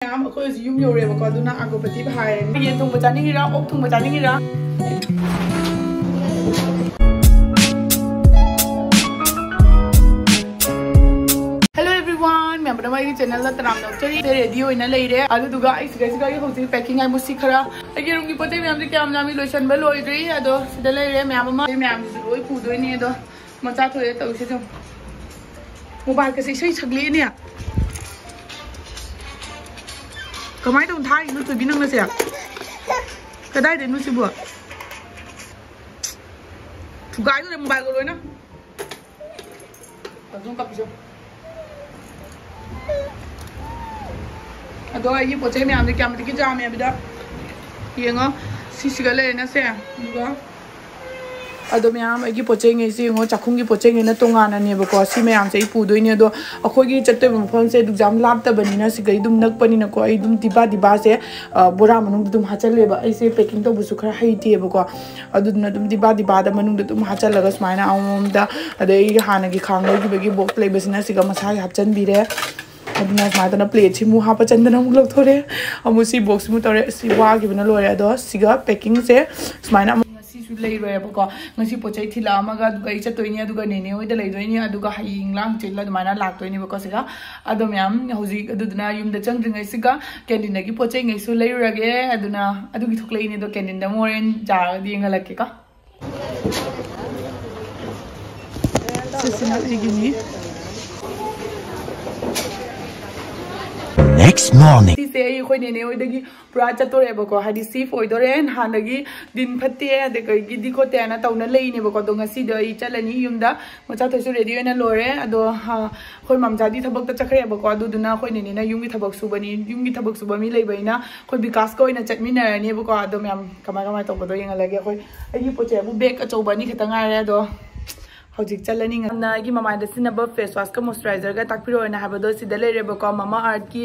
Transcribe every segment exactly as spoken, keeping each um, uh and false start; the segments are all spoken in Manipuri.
ꯃꯌꯥꯝ, ꯑꯩꯈꯣꯏ ꯍꯧꯖꯤꯛ ꯌꯨꯝ ꯌꯧꯔꯦꯕꯀꯣ, ꯑꯗꯨꯅ ꯑꯒꯣꯄꯇꯤ ꯍꯥꯏꯔꯅꯤ꯫ ꯌꯦꯟ ꯊꯣꯡꯕ ꯆꯥꯅꯤꯡꯉꯤꯔꯥ, ꯑꯣꯛ ꯊꯣꯡꯕ ꯆꯥꯅꯤꯡꯉꯤꯔꯥ? Hello everyone, ꯃꯌꯥꯝ ꯄꯨꯝꯅꯃꯛ ꯑꯩꯒꯤ channelꯗ ꯇꯔꯥꯝꯅ ꯑꯣꯛꯆꯔꯤ꯫ ꯁꯦ ready ꯑꯣꯏꯅ ꯂꯩꯔꯦ, ꯑꯗꯨꯗꯨꯒ ꯑꯩ ꯁꯤꯗꯩꯁꯤꯗ ꯑꯩ ꯍꯧꯖꯤꯛ packing ꯍꯥꯏꯕꯨ ꯁꯤ ꯈꯔ, ꯑꯩꯒꯤ roomꯒꯤ ꯄꯣꯠ ꯆꯩ ꯃꯌꯥꯝꯁꯦ ꯀꯌꯥꯝ ꯌꯥꯝꯃꯤ, ꯂꯣꯏꯁꯟꯕ ꯂꯣꯏꯗ꯭ꯔꯤ꯫ ꯑꯗꯣ ꯁꯤꯗ ꯂꯩꯔꯦ ꯃꯌꯥꯝ ꯑꯃ, ꯑꯩ ꯃꯌꯥꯝꯁꯤꯁꯨ ꯂꯣꯏ ꯄꯨꯗꯣꯏꯅꯦ꯫ ꯑꯗꯣ ꯃꯆꯥ ꯊꯣꯛꯑꯦ ꯇꯧꯔꯤꯁꯦ ꯑꯗꯨꯝ꯫ Mobileꯒꯁꯦ ꯏꯁꯩ ꯁꯛꯂꯛꯑꯦꯅꯦ꯫ ꯀꯃꯥꯏꯅ ꯇꯧꯅ ꯊꯥꯔꯤꯅꯣ ꯊꯣꯏꯕꯤ ꯅꯪꯅꯁꯦ? ꯀꯗꯥꯏꯗꯩꯅꯣ ꯁꯤꯕꯨ? ꯊꯨꯒꯥꯏꯗꯣꯔꯦ mobileꯒ ꯂꯣꯏꯅ꯫ ꯑꯗꯨꯝ ꯀꯞꯄꯤꯁꯦ꯫ ꯑꯗꯣ ꯑꯩꯒꯤ ꯄꯣꯠ ꯆꯩ ꯃꯌꯥꯝꯁꯦ ꯀꯌꯥꯝ ꯃꯇꯤꯛꯀꯤ ꯌꯥꯝꯃꯦ ꯍꯥꯏꯕꯗ ꯌꯦꯡꯉꯣ꯫ ꯁꯤꯁꯤꯒ ꯂꯩꯔꯦꯅ ꯁꯦ, ꯑꯗꯨꯒ ꯑꯗꯣ ꯃꯌꯥꯝ ꯑꯩꯒꯤ ꯄꯣꯠ ꯆꯩꯉꯩꯁꯦ ꯌꯦꯡꯉꯣ, ꯆꯥꯛꯈꯨꯝꯒꯤ ꯄꯣꯠ ꯆꯩꯉꯩꯅ ꯇꯣꯉꯥꯟꯅꯅꯦꯕꯀꯣ꯫ ꯁꯤ ꯃꯌꯥꯝꯁꯦ ꯑꯩ ꯄꯨꯗꯣꯏꯅꯦ꯫ ꯑꯗꯣ ꯑꯩꯈꯣꯏꯒꯤ ꯆꯠꯇꯣꯏꯕ ꯃꯐꯝꯁꯦ ꯑꯗꯨꯛ ꯌꯥꯝ ꯂꯥꯞꯇꯕꯅꯤꯅ, ꯁꯤꯒꯩ ꯑꯗꯨꯝ ꯅꯛꯄꯅꯤꯅꯀꯣ꯫ ꯑꯩ ꯑꯗꯨꯝ ꯗꯤꯕꯥ ꯗꯤꯕꯥꯁꯦ, ꯑ, ꯕꯣꯔꯥ ꯃꯅꯨꯡꯗ ꯑꯗꯨꯝ ꯍꯥꯞꯆꯜꯂꯦꯕ꯫ ꯑꯩꯁꯦ packing ꯇꯧꯕꯁꯨ ꯈꯔ ꯍꯩꯇꯦꯕꯀꯣ, ꯑꯗꯨꯗꯨꯅ ꯑꯗꯨꯝ ꯗꯤꯕꯥ ꯗꯤꯕꯥꯗ ꯃꯅꯨꯡꯗ ꯑꯗꯨꯝ ꯍꯥꯞꯆꯜꯂꯒ ꯁꯨꯃꯥꯏꯅ ꯑꯃꯃꯝꯗ, ꯑꯗꯩ ꯑꯩꯒꯤ ꯍꯥꯟꯅꯒꯤ ꯈꯥꯡ ꯂꯩꯈꯤꯕꯒꯤ box ꯂꯩꯕꯁꯤꯅ ꯁꯤꯒ ꯃꯁꯥꯒꯤ ꯍꯥꯞꯆꯟꯕꯤꯔꯦ꯫ ꯑꯗꯨꯅ ꯁꯨꯃꯥꯏꯅ ꯇꯧꯅ plateꯁꯤ ꯑꯃꯨꯛ ꯍꯥꯞꯄ ꯆꯟꯗꯅ ꯑꯃꯨꯛ ꯂꯧꯊꯣꯔꯛꯑꯦ꯫ ꯑꯃꯨꯛ ꯁꯤ boxꯁꯤ ꯑꯃꯨꯛ ꯇꯧꯔꯦ꯫ ꯑꯁꯤ ꯋꯥꯈꯤꯕꯅ ꯂꯣꯏꯔꯦ꯫ ꯑꯗꯣ ꯁꯤꯒ packingꯁꯦ ꯁꯨꯃꯥꯏꯅ ꯑꯃꯨꯛ ꯉꯁꯤꯁꯨ ꯂꯩꯔꯣꯏꯕꯀꯣ꯫ ꯉꯁꯤ ꯄꯣꯠ ꯆꯩ ꯊꯤꯜꯂꯛꯑꯝꯃꯒ ꯑꯗꯨꯒ ꯑꯩ ꯆꯠꯇꯣꯏꯅꯦ, ꯑꯗꯨꯒ ꯅꯦꯅꯦ ꯍꯣꯏꯗ ꯂꯩꯗꯣꯏꯅꯦ, ꯑꯗꯨꯒ ꯍꯌꯦꯡꯂ ꯍꯪꯆꯤꯠꯂ ꯑꯗꯨꯃꯥꯏꯅ ꯂꯥꯛꯇꯣꯏꯅꯦꯕꯀꯣ ꯁꯤꯒ꯫ ꯑꯗꯣ ꯃꯌꯥꯝ ꯍꯧꯖꯤꯛ ꯑꯗꯨꯗꯨꯅ ꯌꯨꯝꯗ ꯆꯪꯗ꯭ꯔꯤꯉꯩꯁꯤꯒ canteenꯗꯒꯤ ꯄꯣꯠ ꯆꯩꯉꯩꯁꯨ ꯂꯩꯔꯨꯔꯒꯦ꯫ ꯑꯗꯨꯅ ꯑꯗꯨꯒꯤ ꯊꯣꯛꯂꯛꯏꯅꯦ꯫ ꯑꯗꯣ canteenꯗ ꯑꯃꯨꯛ ꯍꯣꯔꯦꯟ ꯌꯥꯔꯒꯗꯤ ꯌꯦꯡꯍꯜꯂꯛꯀꯦꯀꯣ꯫ ꯁꯤꯁꯤꯅ ꯑꯩꯒꯤꯅꯤ꯫ Next morning. ꯁꯤꯁꯦ ꯑꯩ ꯑꯩꯈꯣꯏ ꯅꯦꯅꯦ ꯍꯣꯏꯗꯒꯤ ꯄꯨꯔꯥ ꯆꯠꯇꯣꯔꯦꯕꯀꯣ, ꯍꯥꯏꯗꯤ safe ꯑꯣꯏꯗꯣꯔꯦ꯫ ꯅꯍꯥꯟꯗꯒꯤ ꯗꯤꯟ ꯐꯠꯇꯦ, ꯑꯗꯒꯤꯗꯤ ꯈꯣꯠꯇꯦ ꯍꯥꯏꯅ ꯇꯧꯅ ꯂꯩꯅꯦꯕꯀꯣ꯫ ꯑꯗꯣ ꯉꯁꯤꯗꯣ ꯑꯩ ꯆꯠꯂꯅꯤ ꯌꯨꯝꯗ꯫ ꯃꯆꯥ ꯊꯣꯏꯁꯨ ready ꯑꯣꯏꯅ ꯂꯣꯏꯔꯦ꯫ ꯑꯗꯣ, ꯍꯥ, ꯑꯩꯈꯣꯏ ꯃꯝꯆꯥꯗꯤ ꯊꯕꯛꯇ ꯆꯠꯈ꯭ꯔꯦꯕꯀꯣ꯫ ꯑꯗꯨꯗꯨꯅ ꯑꯩꯈꯣꯏ ꯅꯦꯅꯦꯅ ꯌꯨꯝꯒꯤ ꯊꯕꯛ ꯁꯨꯕꯅꯤ, ꯌꯨꯝꯒꯤ ꯊꯕꯛ ꯁꯨꯕ ꯃꯤ ꯂꯩꯕꯅꯤꯅ ꯑꯩꯈꯣꯏ ꯕꯤꯀꯥꯁꯀ ꯑꯣꯏꯅ ꯆꯠꯃꯤꯟꯅꯔꯅꯦꯕꯀꯣ꯫ ꯑꯗꯣ ꯃꯌꯥꯝ ꯀꯃꯥꯏ ꯀꯃꯥꯏꯅ ꯇꯧꯕꯗꯣ ꯌꯦꯡꯍꯜꯂꯒꯦ꯫ ꯑꯩꯈꯣꯏ, ꯑꯩꯒꯤ ꯄꯣꯠ ꯆꯩ ꯑꯃꯨꯛ bag ꯑꯆꯧꯕ ꯑꯅꯤ ꯈꯛꯇ ꯉꯥꯏꯔꯦ꯫ ꯑꯗꯣ ꯍꯧꯖꯤꯛ ꯆꯠꯂꯅꯤ꯫ ꯌꯥꯝꯅ ꯑꯩꯒꯤ ꯃꯃꯥꯏꯗ ꯁꯤꯖꯤꯟꯅꯕ ꯐꯦꯁ ꯋꯥꯁꯀ ꯃꯣꯏꯆꯔꯥꯏꯖꯔꯒ ꯇꯥꯛꯄꯤꯔꯛꯑꯣꯅ ꯍꯥꯏꯕꯗꯣ ꯁꯤꯗ ꯂꯩꯔꯦꯕꯀꯣ꯫ ꯃꯃꯥ ꯑꯥꯔꯠꯀꯤ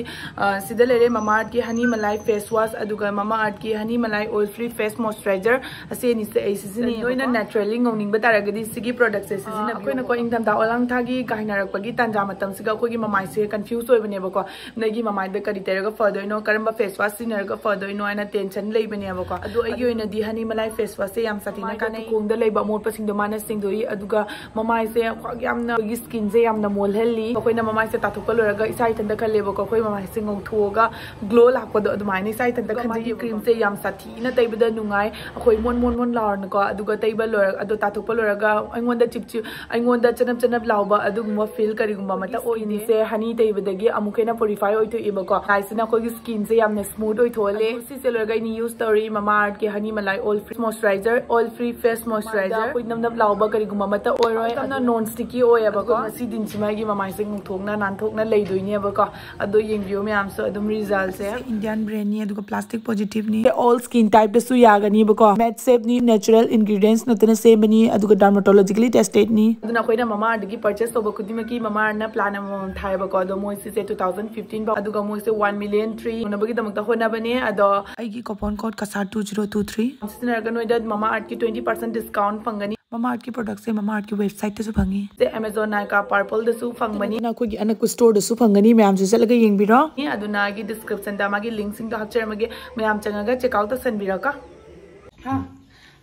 ꯁꯤꯗ ꯂꯩꯔꯦ ꯃꯃꯥ ꯑꯥꯔꯠꯀꯤ ꯍꯅꯤ ꯃꯂꯥꯏ ꯐꯦꯁ ꯋꯥꯁ, ꯑꯗꯨꯒ ꯃꯃꯥ ꯑꯥꯔꯠꯀꯤ honey malai oil free face moisturiser. ꯑꯁꯤ ꯑꯅꯤꯁꯦ ꯑꯩ ꯁꯤꯖꯤꯟꯅꯩ꯫ ꯂꯣꯏꯅ ꯅꯦꯆꯔꯦꯜꯂꯤ ꯉꯧꯅꯤꯡꯕ ꯇꯥꯔꯒꯗꯤ ꯁꯤꯒꯤ ꯄ꯭ꯔꯣꯗꯛꯁꯦ ꯁꯤꯖꯤꯟꯅꯕꯤꯌꯨ꯫ ꯑꯩꯈꯣꯏꯅꯀꯣ ꯏꯪꯊꯝꯊꯥ ꯑꯣꯂꯥꯡꯊꯥꯒꯤ ꯀꯥꯏꯅꯔꯛꯄꯒꯤ ꯇꯥꯟꯖꯥ ꯃꯇꯝꯁꯤꯒ ꯑꯩꯈꯣꯏꯒꯤ ꯃꯃꯥꯏꯁꯦ ꯀꯟꯐ꯭ꯌꯨꯁ ꯑꯣꯏꯕꯅꯦꯕꯀꯣ꯫ ꯅꯣꯏꯒꯤ ꯃꯃꯥꯏꯗ ꯀꯔꯤ ꯇꯩꯔꯒ ꯐꯗꯣꯏꯅꯣ, ꯀꯔꯝꯕ ꯐꯦꯁ ꯋꯥꯁ ꯁꯤꯖꯤꯟꯅꯔꯒ ꯐꯗꯣꯏꯅꯣ ꯍꯥꯏꯅ ꯇꯦꯟꯁꯟ ꯂꯩꯕꯅꯦꯕꯀꯣ꯫ ꯑꯗꯣ ꯑꯩꯒꯤ ꯑꯣꯏꯅꯗꯤ ꯍꯅꯤ ꯃꯂꯥꯏ ꯐꯦꯁ ꯋꯥꯁꯁꯦ ꯌꯥꯝ ꯁꯥꯊꯤꯅ ꯀꯥꯟꯅꯩ꯫ ꯈꯣꯡꯗ ꯂꯩꯕ ꯑꯃꯣꯠꯄꯁꯤꯡꯗꯣ ꯃꯥꯅ ꯁꯦꯡꯗꯣꯛꯏ, ꯑꯗꯨꯒ ꯃꯃꯥꯏꯁꯦ ꯈ꯭ꯋꯥꯏ ꯌꯥꯝꯅ ꯑꯩꯈꯣꯏꯒꯤ ꯁ꯭ꯀꯤꯟꯁꯦ ꯌꯥꯝꯅ ꯃꯣꯜꯍꯜꯂꯤ꯫ ꯑꯩꯈꯣꯏꯅ ꯃꯃꯥꯏꯁꯦ ꯇꯥꯊꯣꯛꯄ ꯂꯣꯏꯔꯒ ꯏꯁꯥ ꯏꯊꯟꯇ ꯈꯜꯂꯦꯕꯀꯣ, ꯑꯩꯈꯣꯏ ꯃꯃꯥꯏꯁꯦ ꯉꯧꯊꯣꯛꯑꯒ ꯒ꯭ꯂꯣ ꯂꯥꯛꯄꯗꯣ ꯑꯗꯨꯃꯥꯏꯅ ꯏꯁꯥ ꯏꯊꯟꯇ ꯈꯟꯖꯩ꯫ ꯀ꯭ꯔꯤꯝꯁꯦ ꯌꯥꯝ ꯁꯥꯊꯤꯅ ꯇꯩꯕꯗ ꯅꯨꯡꯉꯥꯏ꯫ ꯑꯩꯈꯣꯏ ꯃꯣꯟ ꯃꯣꯟ ꯃꯣꯟ ꯂꯥꯎꯔꯅꯀꯣ, ꯑꯗꯨꯒ ꯇꯩꯕ ꯂꯣꯏꯔꯒ, ꯑꯗꯣ ꯇꯥꯊꯣꯛꯄ ꯂꯣꯏꯔꯒ ꯑꯩꯉꯣꯟꯗ ꯆꯤꯞ ꯆꯤꯞ ꯑꯩꯉꯣꯟꯗ ꯆꯅꯞ ꯆꯅꯞ ꯂꯥꯎꯕ ꯑꯗꯨꯒꯨꯝꯕ ꯐꯤꯜ ꯀꯔꯤꯒꯨꯝꯕ ꯑꯃꯠꯇ ꯑꯣꯏꯗꯦ꯫ ꯁꯦ ꯍꯅꯤ ꯇꯩꯕꯗꯒꯤ ꯑꯃꯨꯛꯀ ꯍꯦꯟꯅ ꯄꯨꯔꯤꯐꯥꯏ ꯑꯣꯏꯊꯣꯛꯏꯕꯀꯣ꯫ ꯍꯥꯏꯁꯤꯅ ꯑꯩꯈꯣꯏꯒꯤ ꯁ꯭ꯀꯤꯟꯁꯦ ꯌꯥꯝꯅ ꯁ꯭ꯃꯨꯠ ꯑꯣꯏꯊꯣꯛꯍꯜꯂꯦ꯫ ꯑꯗꯨ ꯁꯤꯁꯦ ꯂꯣꯏꯔꯒ ꯑꯩꯅ ꯌꯨꯁ ꯇꯧꯔꯤ ꯃꯃꯥ ꯑꯥꯔꯠꯀꯤ honey malai oil free moisturizer, oil free face moisturizer. ꯑꯩꯈꯣꯏ ꯅꯞ ꯅꯞ ꯂꯥꯎꯕ ꯀꯔꯤꯒꯨꯝꯕ ꯑꯃꯠꯇ ꯑꯣꯏꯔꯣꯏ꯫ ꯌꯥꯝꯅ ꯅꯣꯟ ꯁ꯭ꯇꯤꯀꯤ ꯑꯣꯏꯌꯦꯕꯀꯣ꯫ ꯉꯁꯤ ꯗꯤꯟꯁꯤꯃ ꯑꯩꯒꯤ ꯃꯃꯥꯏꯁꯦ ꯉꯧꯊꯣꯛꯅ ꯅꯥꯟꯊꯣꯛꯅ ꯂꯩꯗꯣꯏꯅꯦꯕꯀꯣ꯫ ꯑꯗꯣ ꯌꯦꯡꯕꯤꯌꯨ ꯃꯌꯥꯝꯁꯨ ꯑꯗꯨꯝ ꯔꯤꯖꯜꯁꯦ꯫ ꯏꯟꯗꯤꯌꯥꯟ ꯕ꯭ꯔꯦꯟꯅꯤ, ꯑꯗꯨꯒ ꯄ꯭ꯂꯥꯁꯇꯤꯛ ꯄꯣꯖꯤꯇꯤꯚꯅꯤ꯫ ꯑꯣꯜ ꯁ꯭ꯀꯤꯟ ꯇꯥꯏꯞꯇꯁꯨ ꯌꯥꯒꯅꯤꯕꯀꯣ꯫ ꯃꯦꯠ ꯁꯦꯞꯅꯤ, ꯅꯦꯆꯔꯦꯜ ꯏꯟꯒ꯭ꯔꯤꯗꯤꯌꯦꯟꯁ ꯅꯠꯇꯅ ꯁꯦꯝꯕꯅꯤ, ꯑꯗꯨꯒ ꯗꯔꯃꯥꯇꯣꯂꯣꯖꯤꯀꯦꯂꯤ ꯇꯦꯁꯇꯦꯠꯅꯤ꯫ ꯑꯗꯨꯅ ꯑꯩꯈꯣꯏꯅ ꯃꯃꯥ ꯑꯥꯔꯠꯇꯒꯤ ꯄꯔꯆꯦꯁ ꯇꯧꯕ ꯈꯨꯗꯤꯡꯃꯛꯀꯤ ꯃꯃꯥ ꯑꯥꯔꯠꯅ ꯄ꯭ꯂꯥꯟ ꯑꯃꯃꯝ ꯊꯥꯏꯌꯦꯕꯀꯣ꯫ ꯑꯗꯣ ꯃꯣꯏ ꯁꯤꯁꯦ two thousand fifteen ꯐꯥꯎ, ꯑꯗꯨꯒ ꯃꯣꯏꯁꯦ one million tree ꯌꯧꯅꯕꯒꯤꯗꯃꯛꯇ ꯍꯣꯠꯅꯕꯅꯦ꯫ ꯑꯗꯣ ꯑꯩꯒꯤ coupon code Cachar two zero two three ꯁꯤꯖꯤꯟꯅꯔꯒ ꯅꯣꯏꯗ ꯃꯃꯥ ꯑꯥꯔꯠꯀꯤ twenty percent discount ꯐꯪꯒꯅꯤ꯫ ꯃꯃꯥ ꯑꯥꯔꯠꯀꯤ ꯄ꯭ꯔꯣꯗꯛꯁꯦ ꯃꯃꯥ ꯑꯥꯔꯠꯀꯤ ꯋꯦꯕꯁꯥꯏꯠꯇꯁꯨ ꯐꯪꯉꯤ꯫ ꯁꯦ ꯑꯦꯃꯥꯖꯣꯟ, ꯅꯥꯏꯀꯥ, ꯄꯔꯄꯜꯗꯁꯨ ꯐꯪꯕꯅꯤ꯫ ꯑꯩꯈꯣꯏꯒꯤ ꯑꯅꯛꯄ ꯁ꯭ꯇꯣꯔꯗꯁꯨ ꯐꯪꯒꯅꯤ, ꯃꯌꯥꯝꯁꯨ ꯆꯠꯂꯒ ꯌꯦꯡꯕꯤꯔꯣ꯫ ꯑꯗꯨꯅ ꯑꯩꯒꯤ ꯗꯤꯁꯀ꯭ꯔꯤꯞꯁꯟꯗ ꯃꯥꯒꯤ ꯂꯤꯡꯁꯤꯡꯗꯣ ꯍꯥꯞꯆꯔꯝꯃꯒꯦ, ꯃꯌꯥꯝ ꯆꯪꯉꯒ ꯆꯦꯛ ꯑꯥꯎꯠ ꯇꯧꯁꯟꯕꯤꯔꯣꯀꯣ꯫ ꯍꯥ,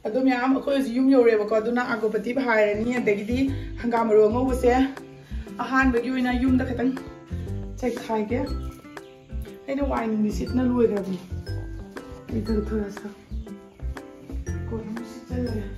ꯑꯗꯣ ꯃꯌꯥꯝ ꯑꯩꯈꯣꯏ ꯍꯧꯖꯤꯛ ꯌꯨꯝ ꯌꯧꯔꯦꯕꯀꯣ꯫ ꯑꯗꯨꯅ ꯑꯒꯣꯄꯇꯤ ꯍꯥꯏꯔꯅꯤ, ꯑꯗꯒꯤꯗꯤ ꯍꯪꯒꯥꯝ ꯃꯔꯨ ꯑꯉꯧꯕꯁꯦ ꯑꯍꯥꯟꯕꯒꯤ ꯑꯣꯏꯅ ꯌꯨꯝꯗ ꯈꯤꯇꯪ ꯆꯥꯏꯈꯥꯏꯒꯦ꯫ ꯑꯩꯅ ꯋꯥꯏ ꯅꯨꯡꯗꯤ ꯁꯤꯠꯅ ꯂꯣꯏꯈ꯭ꯔꯕꯅꯤ꯫ ꯑꯩ ꯊꯨꯔ ꯊꯨꯔ ꯁꯥ ꯀꯣꯟ ꯑꯃꯨꯛ ꯁꯤꯠꯆꯜꯂꯒꯦ꯫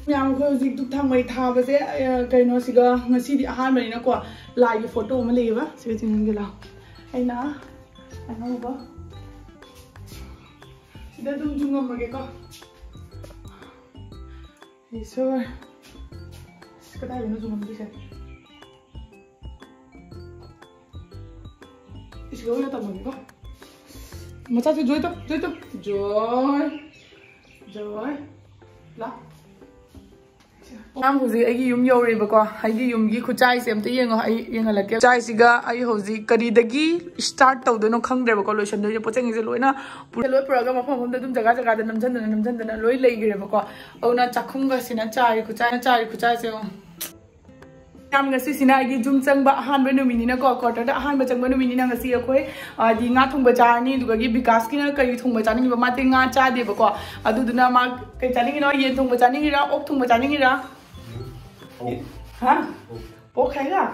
ꯃꯌꯥꯝ, ꯑꯩꯈꯣꯏ ꯍꯧꯖꯤꯛ ꯙꯨꯞ ꯊꯥꯡꯃꯩ ꯊꯥꯕꯁꯦ, ꯑ, ꯀꯩꯅꯣꯁꯤꯒ ꯉꯁꯤꯗꯤ ꯑꯍꯥꯟꯕꯅꯤꯅꯀꯣ, ꯂꯥꯏꯒꯤ ꯐꯣꯇꯣ ꯑꯃ ꯂꯩꯌꯦꯕ, ꯁꯤꯒ ꯆꯤꯡꯍꯟꯒꯦ ꯂꯥꯎ꯫ ꯑꯩꯅ ꯑꯅꯧꯕ ꯁꯤꯗ ꯑꯗꯨꯝ ꯌꯨꯡꯉꯝꯃꯒꯦꯀꯣ꯫ ꯏꯁꯣꯔ, ꯑꯁ, ꯀꯗꯥꯏꯗꯅꯣ ꯌꯨꯡꯉꯝꯗꯣꯏꯁꯦ? ꯏꯁꯤꯒ ꯑꯣꯏꯅ ꯇꯝꯃꯒꯦꯀꯣ꯫ ꯃꯆꯥꯁꯦ ꯖꯣꯏ ꯇꯧ, ꯖꯣꯏ ꯇꯧ, ꯖꯣꯏ, ꯖꯣꯏ, ꯂꯥ꯫ ꯃꯌꯥꯝ, ꯍꯧꯖꯤꯛ ꯑꯩꯒꯤ ꯌꯨꯝ ꯌꯧꯔꯦꯕꯀꯣ꯫ ꯑꯩꯒꯤ ꯌꯨꯝꯒꯤ ꯈꯨꯠꯆꯥꯏꯁꯦ ꯑꯝꯇ ꯌꯦꯡꯉꯣ, ꯑꯩ ꯌꯦꯡꯍꯜꯂꯛꯀꯦ꯫ ꯈꯨꯠꯆꯥꯏꯁꯤꯒ ꯑꯩ ꯍꯧꯖꯤꯛ ꯀꯔꯤꯗꯒꯤ start ꯇꯧꯗꯣꯏꯅꯣ ꯈꯪꯗ꯭ꯔꯦꯕꯀꯣ꯫ ꯂꯣꯏꯁꯟꯗꯣꯏꯁꯦ, ꯄꯣꯠ ꯆꯩꯁꯦ ꯂꯣꯏꯅ ꯄꯨ-, ꯂꯣꯏ ꯄꯨꯔꯛꯑꯒ ꯃꯐꯝ ꯃꯐꯝꯗ ꯑꯗꯨꯝ ꯖꯒꯥ ꯖꯒꯥꯗ ꯅꯝꯁꯤꯟꯗꯅ ꯅꯝꯁꯤꯟꯗꯅ ꯂꯣꯏ ꯂꯩꯈ꯭ꯔꯦꯕꯀꯣ꯫ ꯑꯗꯨꯅ ꯆꯥꯛꯈꯨꯝꯒꯁꯤꯅ ꯆꯥꯏꯔꯤ ꯈꯨꯠꯆꯥꯏꯅ ꯆꯥꯏꯔꯤ ꯈꯨꯠꯆꯥꯏꯁꯦ ꯌꯦꯡꯉꯣ꯫ ꯃꯌꯥꯝ, ꯉꯁꯤꯁꯤꯅ ꯑꯩꯒꯤ ꯌꯨꯝ ꯆꯪꯕ ꯑꯍꯥꯟꯕ ꯅꯨꯃꯤꯠꯅꯤꯅꯀꯣ, quarter ꯗ ꯑꯍꯥꯟꯕ ꯆꯪꯕ ꯅꯨꯃꯤꯠꯅꯤꯅ ꯉꯁꯤ ꯑꯩꯈꯣꯏ, ꯍꯥꯏꯗꯤ, ꯉꯥ ꯊꯣꯡꯕ ꯆꯥꯔꯅꯤ꯫ ꯑꯗꯨꯗꯒꯤ ꯕꯤꯀꯥꯁꯀꯤꯅ ꯀꯔꯤ ꯊꯣꯡꯕ ꯆꯥꯅꯤꯡꯉꯤꯕ? ꯃꯥꯗꯤ ꯉꯥ ꯆꯥꯗꯦꯕꯀꯣ꯫ ꯑꯗꯨꯗꯨꯅ ꯃꯥ ꯀꯩ ꯆꯥꯅꯤꯡꯉꯤꯅꯣ? ꯌꯦꯟ ꯊꯣꯡꯕ ꯆꯥꯅꯤꯡꯉꯤꯔꯥ? ꯑꯣꯛ ꯊꯣꯡꯕ ꯆꯥꯅꯤꯡꯉꯤꯔꯥ? ꯑꯣꯛ꯫ ꯍꯥ? ꯑꯣꯛ꯫ ꯑꯣꯛ ꯍꯥꯏꯔ?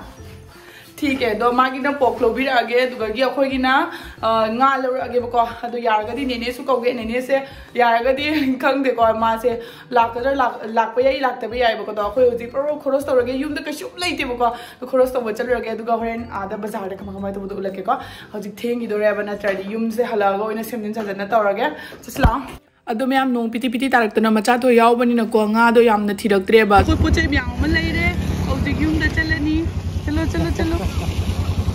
ꯊꯤꯀꯦ, ꯑꯗꯣ ꯃꯥꯒꯤꯅ ꯄꯣꯛ ꯂꯧꯕꯤꯔꯛꯑꯒꯦ, ꯑꯗꯨꯗꯒꯤ ꯑꯩꯈꯣꯏꯒꯤꯅ, ꯑ, ꯉꯥ ꯂꯧꯔꯛꯑꯒꯦꯕꯀꯣ꯫ ꯑꯗꯣ ꯌꯥꯔꯒꯗꯤ ꯅꯦꯅꯦꯁꯨ ꯀꯧꯒꯦ꯫ ꯅꯦꯅꯦꯁꯦ ꯌꯥꯔꯒꯗꯤ ꯈꯪꯗꯦꯀꯣ, ꯃꯥꯁꯦ ꯂꯥꯛꯀꯗ꯭ꯔꯥ, ꯂꯥꯛ-, ꯂꯥꯛꯄ ꯌꯥꯏ, ꯂꯥꯛꯇꯕ ꯌꯥꯏꯕꯀꯣ꯫ ꯑꯗꯣ ꯑꯩꯈꯣꯏ ꯍꯧꯖꯤꯛ ꯄ꯭ꯔꯣ ꯈꯣꯔꯣꯁ ꯇꯧꯔꯒꯦ, ꯌꯨꯝꯗ ꯀꯩꯁꯨꯝ ꯂꯩꯇꯦꯕꯀꯣ꯫ ꯑꯗꯣ ꯈꯣꯔꯣꯁ ꯇꯧꯕ ꯆꯠꯂꯨꯔꯒꯦ, ꯑꯗꯨꯒ ꯍꯣꯔꯦꯟ ꯑꯥꯗ ꯕꯖꯥꯔꯗ ꯀꯃꯥꯏ ꯀꯃꯥꯏ ꯇꯧꯕꯗꯣ ꯎꯠꯂꯛꯀꯦꯀꯣ꯫ ꯍꯧꯖꯤꯛ ꯊꯦꯡꯈꯤꯗꯣꯔꯦꯕ, ꯅꯠꯇ꯭ꯔꯗꯤ ꯌꯨꯝꯁꯦ ꯍꯜꯂꯛꯑꯒ ꯑꯣꯏꯅ ꯁꯦꯝꯖꯤꯟ ꯁꯥꯖꯟꯅ ꯇꯧꯔꯒꯦ꯫ ꯆꯠꯁꯤ ꯂꯥꯛꯑꯣ꯫ ꯑꯗꯣ ꯃꯌꯥꯝ, ꯅꯣꯡ ꯄꯤꯇꯤ ꯄꯤꯇꯤ ꯇꯥꯔꯛꯇꯅ ꯃꯆꯥ ꯊꯣꯏ ꯌꯥꯎꯕꯅꯤꯅꯀꯣ, ꯉꯥꯗꯣ ꯌꯥꯝꯅ ꯊꯤꯔꯛꯇ꯭ꯔꯦꯕ꯫ ꯑꯩꯈꯣꯏ ꯄꯣꯠ ꯆꯩ ꯃꯌꯥꯝ ꯑꯃ ꯂꯩꯔꯦ, ꯍꯧꯖꯤꯛ ꯌꯨꯝꯗ ꯆꯠꯂꯅꯤ꯫ ꯆꯠꯂꯣ, ꯆꯠꯂꯣ, ꯆꯠꯂꯣ꯫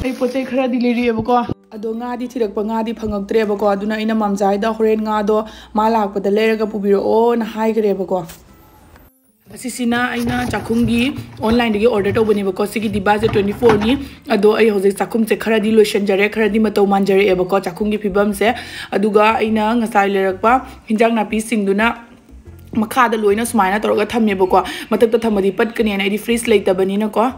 ꯑꯩ ꯄꯣꯠ ꯆꯩ ꯈꯔꯗꯤ ꯂꯩꯔꯛꯑꯦꯕꯀꯣ꯫ ꯑꯗꯣ ꯉꯥꯗꯤ ꯊꯤꯔꯛꯄ, ꯉꯥꯗꯤ ꯐꯪꯉꯛꯇ꯭ꯔꯦꯕꯀꯣ꯫ ꯑꯗꯨꯅ ꯑꯩꯅ ꯃꯝꯖꯥꯏꯗ ꯍꯣꯔꯦꯟ ꯉꯥꯗꯣ ꯃꯥ ꯂꯥꯛꯄꯗ ꯂꯩꯔꯒ ꯄꯨꯕꯤꯔꯛꯑꯣꯅ ꯍꯥꯏꯈ꯭ꯔꯦꯕꯀꯣ꯫ ꯑꯁꯤꯁꯤꯅ ꯑꯩꯅ ꯆꯥꯛꯈꯨꯝꯒꯤ online ꯗꯒꯤ order ꯇꯧꯕꯅꯦꯕꯀꯣ꯫ ꯁꯤꯒꯤ ꯗꯤꯕꯥꯁꯦ twenty four ꯅꯤ꯫ ꯑꯗꯣ ꯑꯩ ꯍꯧꯖꯤꯛ ꯆꯥꯛꯈꯨꯝꯁꯦ ꯈꯔꯗꯤ ꯂꯣꯏꯁꯤꯟꯖꯔꯦ, ꯈꯔꯗꯤ ꯃꯇꯧ ꯃꯥꯟꯖꯔꯛꯑꯦꯕꯀꯣ ꯆꯥꯛꯈꯨꯝꯒꯤ ꯐꯤꯕꯝꯁꯦ꯫ ꯑꯗꯨꯒ ꯑꯩꯅ ꯉꯁꯥꯏ ꯂꯩꯔꯛꯄ ꯍꯤꯟꯖꯥꯡ ꯅꯥꯄꯤꯁꯤꯡꯗꯨꯅ ꯃꯈꯥꯗ ꯂꯣꯏꯅ ꯁꯨꯃꯥꯏꯅ ꯇꯧꯔꯒ ꯊꯝꯃꯦꯕꯀꯣ꯫ ꯃꯊꯛꯇ ꯊꯝꯃꯗꯤ ꯄꯠꯀꯅꯦꯅ ꯑꯩꯗꯤ fridge ꯂꯩꯇꯕꯅꯤꯅꯀꯣ꯫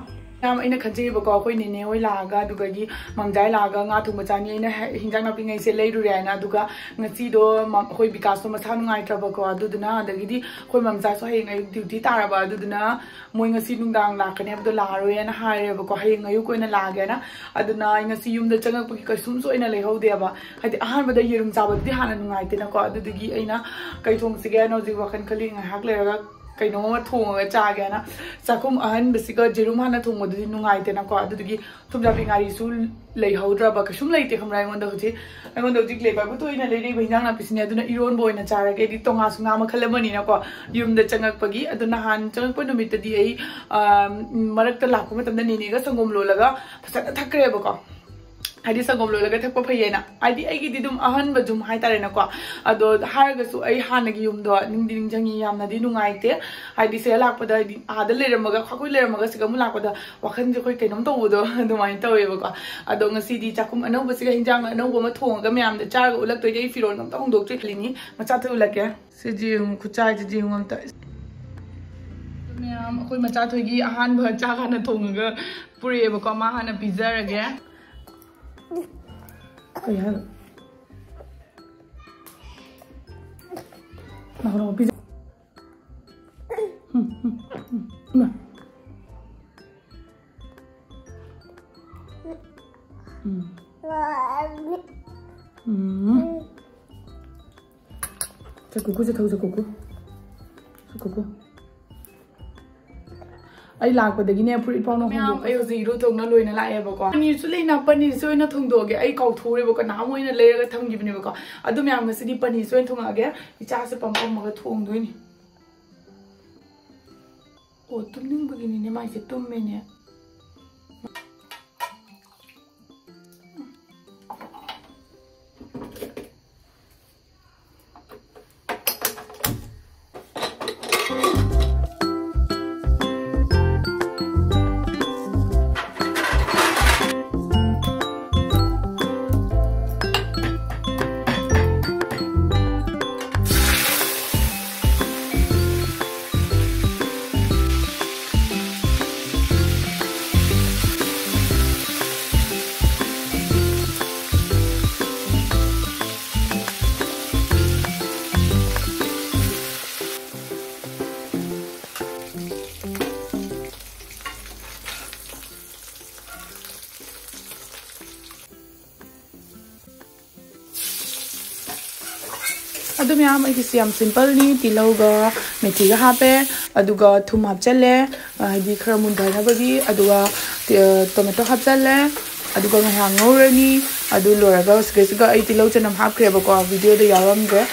ꯌꯥꯝ ꯑꯩꯅ ꯈꯟꯖꯩꯕꯀꯣ, ꯑꯩꯈꯣꯏ ꯅꯦꯅꯦ ꯍꯣꯏ ꯂꯥꯛꯑꯒ, ꯑꯗꯨꯗꯒꯤ ꯃꯝꯖꯥꯏ ꯂꯥꯛꯑꯒ ꯉꯥ ꯊꯣꯡꯕ ꯆꯥꯅꯤ, ꯑꯩꯅ ꯍꯦ-, ꯍꯤꯟꯖꯥꯡ ꯅꯥꯄꯤꯉꯩꯁꯦ ꯂꯩꯔꯨꯔꯦ ꯍꯥꯏꯅ꯫ ꯑꯗꯨꯒ ꯉꯁꯤꯗꯣ ꯃ-, ꯑꯩꯈꯣꯏ ꯕꯤꯀꯥꯁꯇꯣ ꯃꯁꯥ ꯅꯨꯡꯉꯥꯏꯇ꯭ꯔꯕꯀꯣ, ꯑꯗꯨꯗꯨꯅ, ꯑꯗꯒꯤꯗꯤ ꯑꯩꯈꯣꯏ ꯃꯝꯖꯥꯁꯨ ꯍꯌꯦꯡ ꯑꯌꯨꯛ duty ꯇꯥꯔꯕ, ꯑꯗꯨꯗꯨꯅ ꯃꯣꯏ ꯉꯁꯤ ꯅꯨꯡꯗꯥꯡ ꯂꯥꯛꯀꯅꯤ ꯍꯥꯏꯕꯗꯣ ꯂꯥꯛꯑꯔꯣꯏꯅ ꯍꯥꯏꯔꯦꯕꯀꯣ, ꯍꯌꯦꯡ ꯑꯌꯨꯛ ꯑꯣꯏꯅ ꯂꯥꯛꯑꯒꯦꯅ꯫ ꯑꯗꯨꯅ ꯑꯩ ꯉꯁꯤ ꯌꯨꯝꯗ ꯆꯪꯉꯛꯄꯒꯤ ꯀꯩꯁꯨꯝꯁꯨ ꯑꯩꯅ ꯂꯩꯍꯧꯗꯦꯕ꯫ ꯍꯥꯏꯗꯤ, ꯑꯍꯥꯟꯕꯗ ꯌꯦꯔꯨꯝ ꯆꯥꯕꯗꯨꯗꯤ ꯍꯥꯟꯅ ꯅꯨꯡꯉꯥꯏꯇꯦꯅꯀꯣ꯫ ꯑꯗꯨꯗꯨꯒꯤ ꯑꯩꯅ ꯀꯩ ꯊꯣꯡꯁꯤꯒꯦ ꯍꯥꯏꯅ ꯍꯧꯖꯤꯛ ꯋꯥꯈꯜ ꯈꯜꯂꯤ꯫ ꯉꯥꯏꯍꯥꯛ ꯂꯩꯔꯒ ꯀꯩꯅꯣꯝ ꯑꯃ ꯊꯣꯡꯉꯒ ꯆꯥꯒꯦꯅ꯫ ꯆꯥꯛꯈꯨꯝ ꯑꯍꯟꯕꯁꯤꯒ ꯖꯦꯔꯨꯝ ꯍꯥꯟꯅ ꯊꯣꯡꯕꯗꯨꯗꯤ ꯅꯨꯡꯉꯥꯏꯇꯦꯅꯀꯣ꯫ ꯑꯗꯨꯗꯨꯒꯤ ꯊꯨꯝꯖꯥꯛꯄꯤ ꯉꯥꯔꯤꯁꯨ ꯂꯩꯍꯧꯗ꯭ꯔꯕ, ꯀꯩꯁꯨꯝ ꯂꯩꯇꯦ ꯈꯪꯕ꯭ꯔꯥ ꯑꯩꯉꯣꯟꯗ ꯍꯧꯖꯤꯛ꯫ ꯑꯩꯉꯣꯟꯗ ꯍꯧꯖꯤꯛ ꯂꯩꯕꯕꯨ ꯊꯣꯛꯏꯅ ꯂꯩꯔꯤꯕ ꯍꯤꯟꯖꯥꯡ ꯅꯥꯄꯤꯁꯤꯅꯦ꯫ ꯑꯗꯨꯅ ꯏꯔꯣꯟꯕ ꯑꯣꯏꯅ ꯆꯥꯔꯒꯦ꯫ ꯑꯩꯗꯤ ꯇꯣꯉꯥꯟꯁꯨ ꯉꯥ ꯃꯈꯜ ꯑꯃꯅꯤꯅꯀꯣ꯫ ꯌꯨꯝꯗ ꯆꯪꯉꯛꯄꯒꯤ꯫ ꯑꯗꯣ ꯅꯍꯥꯟ ꯆꯪꯉꯛꯄ ꯅꯨꯃꯤꯠꯇꯗꯤ ꯑꯩ, ꯑ, ꯃꯔꯛꯇ ꯂꯥꯛꯄ ꯃꯇꯝꯗ ꯅꯦꯅꯦꯒ ꯁꯪꯒꯣꯝ ꯂꯣꯜꯂꯒ ꯐꯖꯅ ꯊꯛꯈ꯭ꯔꯦꯕꯀꯣ꯫ ꯍꯥꯏꯗꯤ ꯁꯪꯒꯣꯝ ꯂꯣꯜꯂꯒ ꯊꯛꯄ ꯐꯩꯌꯦꯅ꯫ ꯍꯥꯏꯗꯤ ꯑꯩꯒꯤꯗꯤ ꯑꯗꯨꯝ ꯑꯍꯟꯕ ꯌꯨꯝ ꯍꯥꯏꯇꯥꯔꯦꯅꯀꯣ꯫ ꯑꯗꯣ ꯍꯥꯏꯔꯒꯁꯨ ꯑꯩ ꯍꯥꯟꯅꯒꯤ ꯌꯨꯝꯗꯣ ꯅꯤꯡꯗꯤ ꯅꯤꯡꯁꯤꯡꯉꯤ, ꯌꯥꯝꯅꯗꯤ ꯅꯨꯡꯉꯥꯏꯇꯦ꯫ ꯍꯥꯏꯗꯤ ꯁꯤꯗ ꯂꯥꯛꯄꯗ, ꯍꯥꯏꯗꯤ ꯑꯥꯗ ꯂꯩꯔꯝꯃꯒ, ꯑꯩꯈꯣꯏ ꯂꯩꯔꯝꯃꯒ ꯁꯤꯗ ꯑꯃꯨꯛ ꯂꯥꯛꯄꯗ ꯋꯥꯈꯜꯁꯦ ꯑꯩꯈꯣꯏ ꯀꯩꯅꯣꯝ ꯇꯧꯕꯗꯣ ꯑꯗꯨꯃꯥꯏꯅ ꯇꯧꯋꯦꯕꯀꯣ꯫ ꯑꯗꯣ ꯉꯁꯤꯗꯤ ꯆꯥꯛꯈꯨꯝ ꯑꯅꯧꯕꯁꯤꯒ ꯍꯤꯟꯖꯥꯡ ꯑꯅꯧꯕ ꯑꯃ ꯊꯣꯡꯉꯒ ꯃꯌꯥꯝꯗ ꯆꯥꯔꯒ ꯎꯠꯂꯛꯇꯣꯏꯅꯦ꯫ ꯑꯩ ꯐꯤꯔꯣꯜ ꯑꯝꯇ ꯍꯣꯡꯗꯣꯛꯇ꯭ꯔꯤ꯫ ꯂꯤꯅꯤ ꯃꯆꯥ ꯊꯣꯛꯎꯜꯂꯛꯀꯦ꯫ ꯁꯤ ꯌꯦꯡꯉꯨ, ꯈꯨꯠꯆꯥꯏꯁꯤꯗꯤ ꯌꯦꯡꯉꯨ ꯑꯝꯇ꯫ ꯃꯌꯥꯝ ꯑꯩꯈꯣꯏ ꯃꯆꯥ ꯊꯣꯏꯒꯤ ꯑꯍꯥꯟꯕ ꯆꯥꯛ ꯍꯥꯟꯅ ꯊꯣꯡꯉꯒ ꯄꯨꯔꯛꯑꯦꯕꯀꯣ꯫ ꯃꯥ ꯍꯥꯟꯅ ꯄꯤꯖꯔꯒꯦ꯫ ꯀꯩ ꯍꯥꯏꯅꯣ? ꯂꯥꯛꯑꯣ, ꯂꯥꯛꯑꯣ, ꯄꯤꯖ-, ꯎꯝ, ꯎꯝ, ꯎꯝ, ꯏꯃꯥ꯫ ꯎꯝ꯫ ꯎꯝ꯫ ꯆꯠꯈꯣꯀꯣ, ꯆꯠꯈꯣ, ꯆꯠꯈꯣꯀꯣ꯫ ꯆꯠꯈꯣꯀꯣ꯫ ꯑꯩ ꯂꯥꯛꯄꯗꯒꯤꯅꯦ ꯐꯨꯔꯤꯠ ꯐꯥꯎꯅ ꯃꯌꯥꯝ, ꯍꯣꯡꯗꯣꯛꯄ꯫ ꯑꯩ ꯍꯧꯖꯤꯛ ꯏꯔꯨ ꯊꯣꯛꯅ ꯂꯣꯏꯅ ꯂꯥꯛꯑꯦꯕꯀꯣ꯫ ꯄꯅꯤꯔꯁꯨ ꯂꯩꯅ, ꯄꯅꯤꯔꯁꯨ ꯑꯣꯏꯅ ꯊꯣꯡꯗꯣꯛꯑꯒꯦ꯫ ꯑꯩ ꯀꯥꯎꯊꯣꯛꯎꯔꯦꯕꯀꯣ, ꯅꯍꯥꯟ ꯑꯣꯏꯅ ꯂꯩꯔꯒ ꯊꯝꯈꯤꯕꯅꯦꯕꯀꯣ꯫ ꯑꯗꯨ ꯃꯌꯥꯝ ꯉꯁꯤꯗꯤ ꯄꯅꯤꯔꯁꯨ ꯑꯣꯏꯅ ꯊꯣꯡꯉꯛꯑꯒꯦ꯫ ꯏꯆꯥꯁꯦ ꯄꯝ ꯄꯝꯃꯒ ꯊꯣꯡꯗꯣꯏꯅꯤ꯫ ꯑꯣ, ꯇꯨꯝꯅꯤꯡꯕꯒꯤꯅꯤꯅꯦ ꯃꯥꯏꯁꯦ, ꯇꯨꯝꯃꯦꯅꯦ꯫ ꯑꯗꯨ ꯃꯌꯥꯝ ꯑꯩꯒꯤꯁꯤ ꯌꯥꯝ simpleꯅꯤ꯫ ꯇꯤꯜꯍꯧꯒ ꯃꯦꯊꯤꯒ ꯍꯥꯞꯄꯦ, ꯑꯗꯨꯒ ꯊꯨꯝ ꯍꯥꯞꯆꯜꯂꯦ, ꯑ, ꯍꯥꯏꯗꯤ ꯈꯔ ꯃꯨꯟꯊꯅꯕꯒꯤ, ꯑꯗꯨꯒ ꯇ-, tomato ꯍꯥꯞꯆꯜꯂꯦ, ꯑꯗꯨꯒ ꯉꯥꯏꯍꯥꯛ ꯉꯧꯔꯅꯤ꯫ ꯑꯗꯨ ꯂꯣꯏꯔꯒ ꯁꯤꯗꯩꯁꯤꯒ ꯑꯩ ꯇꯤꯜꯍꯧ ꯆꯅꯝ ꯍꯥꯞꯈ꯭ꯔꯦꯕꯀꯣ, videoꯗ ꯌꯥꯎꯔꯝꯗ꯭ꯔꯦ꯫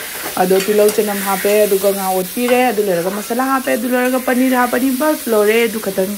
ꯑꯗꯣ ꯇꯤꯜꯍꯧ ꯆꯅꯝ ꯍꯥꯞꯄꯦ, ꯑꯗꯨꯒ ꯉꯥ ꯑꯣꯠꯄꯤꯔꯦ, ꯑꯗꯨ ꯂꯣꯏꯔꯒ ꯃꯁꯥꯂꯥ ꯍꯥꯞꯄꯦ, ꯑꯗꯨ ꯂꯣꯏꯔꯒ ꯄꯅꯤꯔ ꯍꯥꯞꯄꯅꯤ꯫ ꯕꯁ, ꯂꯣꯏꯔꯦ, ꯑꯗꯨ ꯈꯛꯇꯅꯤ꯫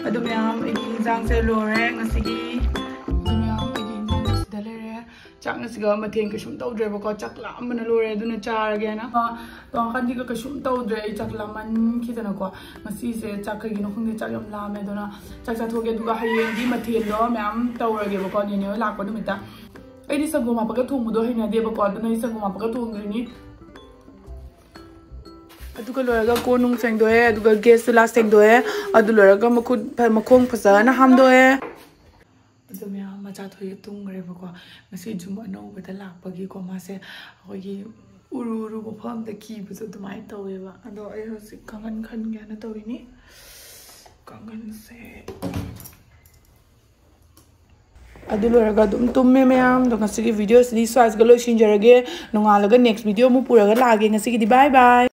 ꯑꯗꯨ ꯃꯌꯥꯝ, ꯑꯩꯒꯤ ꯏꯟꯖꯥꯡꯁꯦ ꯂꯣꯏꯔꯦ ꯉꯁꯤꯒꯤ꯫ ꯑꯗꯨ ꯃꯌꯥꯝ, ꯑꯩꯒꯤ ꯏꯟꯖꯥꯡꯁꯦ ꯁꯤꯗ ꯂꯩꯔꯦ꯫ ꯆꯥꯛ ꯉꯁꯤꯒ ꯃꯊꯦꯜ ꯀꯩꯁꯨꯝ ꯇꯧꯗ꯭ꯔꯦꯕꯀꯣ, ꯆꯥꯛ ꯂꯥꯝꯕꯅ ꯂꯣꯏꯔꯦ, ꯑꯗꯨꯅ ꯆꯥꯔꯒꯦꯅ꯫ ꯑ, ꯇꯣꯉꯥꯟ ꯈꯥꯟꯗꯤꯒ ꯀꯩꯁꯨꯝ ꯇꯧꯗ꯭ꯔꯦ, ꯑꯩ ꯆꯥꯛ ꯂꯥꯝꯃꯟꯈꯤꯗꯅꯀꯣ꯫ ꯉꯁꯤꯁꯦ ꯆꯥꯛ ꯀꯩꯒꯤꯅꯣ ꯈꯪꯗꯦ, ꯆꯥꯛ ꯌꯥꯝ ꯂꯥꯝꯃꯦ꯫ ꯑꯗꯨꯅ ꯆꯥꯛ ꯆꯥꯊꯣꯛꯑꯒꯦ, ꯑꯗꯨꯒ ꯍꯌꯦꯡꯗꯤ ꯃꯊꯦꯜꯗꯣ ꯃꯌꯥꯝ ꯇꯧꯔꯒꯦꯕꯀꯣ, ꯅꯦꯅꯦ ꯍꯣꯏ ꯂꯥꯛꯄ ꯅꯨꯃꯤꯠꯇ꯫ ꯑꯩꯗꯤ ꯁꯪꯒꯣꯝ ꯍꯥꯞꯄꯒ ꯊꯣꯡꯕꯗꯣ ꯍꯩꯅꯗꯦꯕꯀꯣ, ꯑꯗꯨꯅ ꯑꯩ ꯁꯪꯒꯣꯝ ꯍꯥꯞꯄꯒ ꯊꯣꯡꯗꯣꯏꯅꯤ꯫ ꯑꯗꯨꯒ ꯂꯣꯏꯔꯒ ꯀꯣꯟ ꯅꯨꯡ ꯁꯦꯡꯗꯣꯛꯑꯦ, ꯑꯗꯨꯒ gas ꯆꯨꯂꯥ ꯁꯦꯡꯗꯣꯛꯑꯦ, ꯑꯗꯨ ꯂꯣꯏꯔꯒ ꯃꯈꯨꯠ ꯐ-, ꯃꯈꯣꯡ ꯐꯖꯅ ꯍꯥꯝꯗꯣꯛꯑꯦ꯫ ꯑꯗꯨ ꯃꯌꯥꯝ ꯃꯆꯥ ꯊꯣꯏꯒ ꯇꯨꯝꯈ꯭ꯔꯦꯕꯀꯣ꯫ ꯉꯁꯤ ꯌꯨꯝ ꯑꯅꯧꯕꯗ ꯂꯥꯛꯄꯒꯤꯀꯣ, ꯃꯥꯁꯦ ꯑꯩꯈꯣꯏꯒꯤ ꯎꯔꯨ ꯎꯔꯨ ꯃꯐꯝꯗ ꯀꯤꯕꯗꯣ ꯑꯗꯨꯃꯥꯏꯅ ꯇꯧꯋꯦꯕ꯫ ꯑꯗꯣ ꯑꯩ ꯍꯧꯖꯤꯛ ꯀꯥꯡꯈꯟ ꯈꯟꯒꯦꯅ ꯇꯧꯔꯤꯅꯤ꯫ ꯀꯥꯡꯈꯟꯁꯦ꯫ ꯑꯗꯨ ꯂꯣꯏꯔꯒ ꯑꯗꯨꯝ ꯇꯨꯝꯃꯦ ꯃꯌꯥꯝ꯫ ꯑꯗꯣ ꯉꯁꯤꯒꯤ videoꯁꯤꯗꯤ ꯁ꯭ꯋꯥꯏꯁꯤꯒ ꯂꯣꯏꯁꯤꯟꯖꯔꯒꯦ꯫ ꯅꯣꯡꯉꯥꯜꯂꯒ next video ꯑꯃꯨꯛ ꯄꯨꯔꯒ ꯂꯥꯛꯑꯒꯦ꯫ ꯉꯁꯤꯒꯤꯗꯤ bye bye꯫